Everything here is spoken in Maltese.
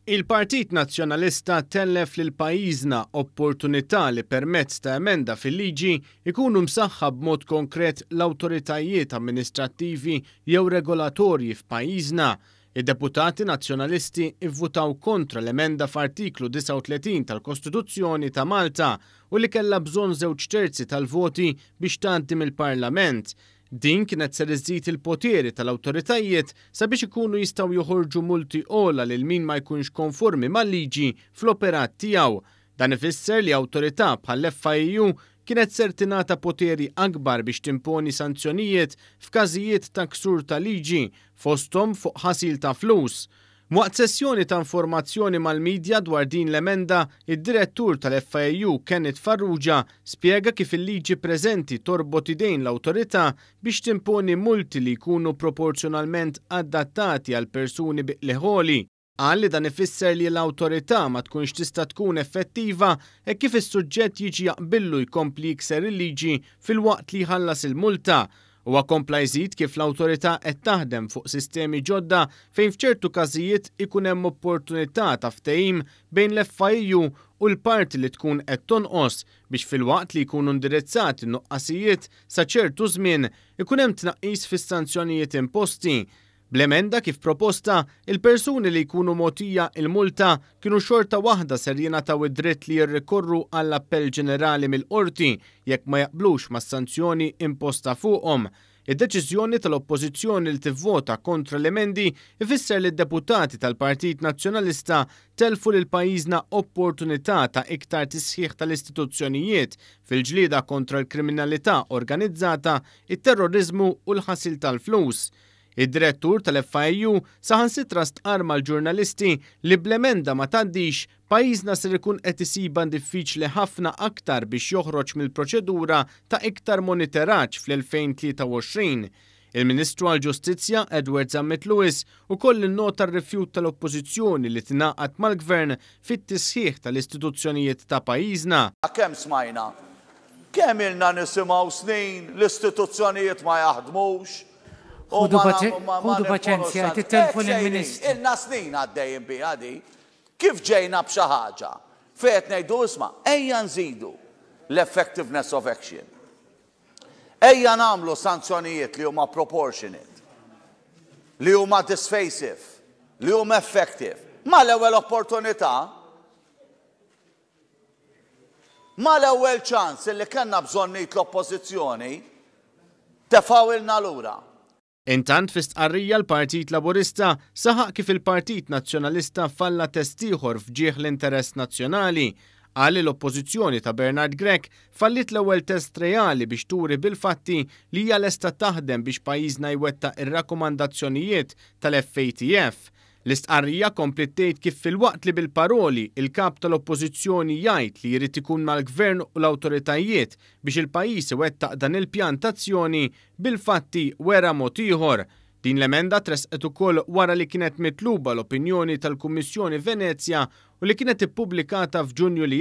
Il-Partit Nazzjonalista tellef lil pajjiżna opportunità li permezz ta' emenda fil-liġi jkunu msaħħa b'mod konkret l-awtoritajiet amministrattivi jew regolatorji f'pajjiżna. Id-deputati Nazzjonalisti ivvutaw kontra l-emenda f'artiklu 39 tal-Kostituzzjoni ta' Malta u li kellha bżonn żewġ terzi tal-voti biex tgħaddi mill-Parlament. Din kienet ser iżżid il-poteri tal-awtoritajiet sabiex ikunu jistgħu joħorġu multi ogħla lil min ma jkunx konformi mal-liġi fl-operat tiegħu. Dan ifisser li awtorità bħall-FIAU kienet ser tingħata poteri akbar biex timponi sanzjonijiet f'każijiet ta' ksur ta' liġi, fosthom fuq ħasil ta' flus. Waqt sessjoni ta' informazzjoni mal-midja dwar din l-emenda, id-Direttur tal-FIAU Kenneth Farrugia spjega kif il-liġi preżenti torbot idejn l-awtorità biex timponi multi li jkunu proporzjonalment adattati għal persuni bi qligħ għoli. Qal li dan ifisser li l-awtorità ma tkunx tista' tkun effettiva hekk kif is-suġġett jiġi jaqbillu jkompli jikser il-liġi filwaqt li jħallas il-multa. Huwa kompla jżid kif l-awtorità qed taħdem fuq sistemi ġodda fejn f'ċertu każijiet ikun hemm opportunità ta' ftehim bejn l-FIAU u l-parti li tkun qed tonqos biex filwaqt li jkunu indirizzati nuqqasijiet sa ċertu żmien ikun hemm tnaqqis fis-sanzjonijiet imposti. Bl-emenda kif proposta, il-persuni li jkunu mogħtija il-multa kienu xorta waħda ser jingħataw id-dritt li jirrikorru għall-appell ġenerali mill-qorti jekk ma jaqblux mas-sanzjoni imposta fuqhom. Id-deċiżjoni tal-Oppożizzjoni li tivvota kontra l-emendi ifisser li d-deputati tal-Partit Nazzjonalista telfu lil pajjiżna opportunità ta' iktar tisħiħ tal-istituzzjonijiet fil-ġlieda kontra l-kriminalità organizzata, it-terroriżmu u l-ħasil tal-flus. Id-direttur tal-FIAU saħansitra stqarr mal-ġurnalisti li bl-emenda ma tgħaddix, pajjiżna ser ikun qed isibha diffiċli ħafna aktar biex joħroġ mill-proċedura ta' iktar monitoraġġ fl-2023. Il-Ministru għall-Ġustizzja Edward Zammit Lewis ukoll innota r-rifjut tal-Oppożizzjoni li tingħaqad mal-Gvern fit-tisħiħ tal-istituzzjonijiet ta' pajjiżna. Kemm smajna? Kemm ilna nisimgħu snin l-istituzzjonijiet ma jaħdmux? Ħudu paċenzja, qed ittellfu lill-Ministru. Ilna snin għaddejjin biha di. Kif ġejna b'xi ħaġa fejn qed ngħidu isma' ejja nżidu l-effectiveness of action. Ejja nagħmlu sanzjonijiet li huma proportionate, li huma dissuasive, li huma effective. Mal-ewwel opportunità, mal-ewwel ċans li kellna bżonn l-oppożizzjoni, tefgħuhielna lura. Intant fi stqarrija l-Partit Laburista saħaq kif il-Partit Nazzjonalista falla test ieħor f'ġieħ l-interess nazzjonali. Qal li l-oppożizzjoni ta' Bernard Grech fallit l-ewwel test reali biex turi bil-fatti li hija lesta taħdem biex pajjiżna jwettaq ir-rakkomandazzjonijiet tal-FATF. L-istqarrija kompliet tgħid kif filwaqt li bil-paroli il-kap tal-Oppożizzjoni jgħid li jrid ikun mal-gvern u l-awtoritajiet biex il-pajjiż iwettaq dan il-pjan t'azzjoni, bil-fatti wera mod ieħor. Din l-emenda tresqet ukoll wara li kienet mitluba l-opinjoni tal-Kummissjoni Venezja u li kienet ippubblikata f'Ġunju li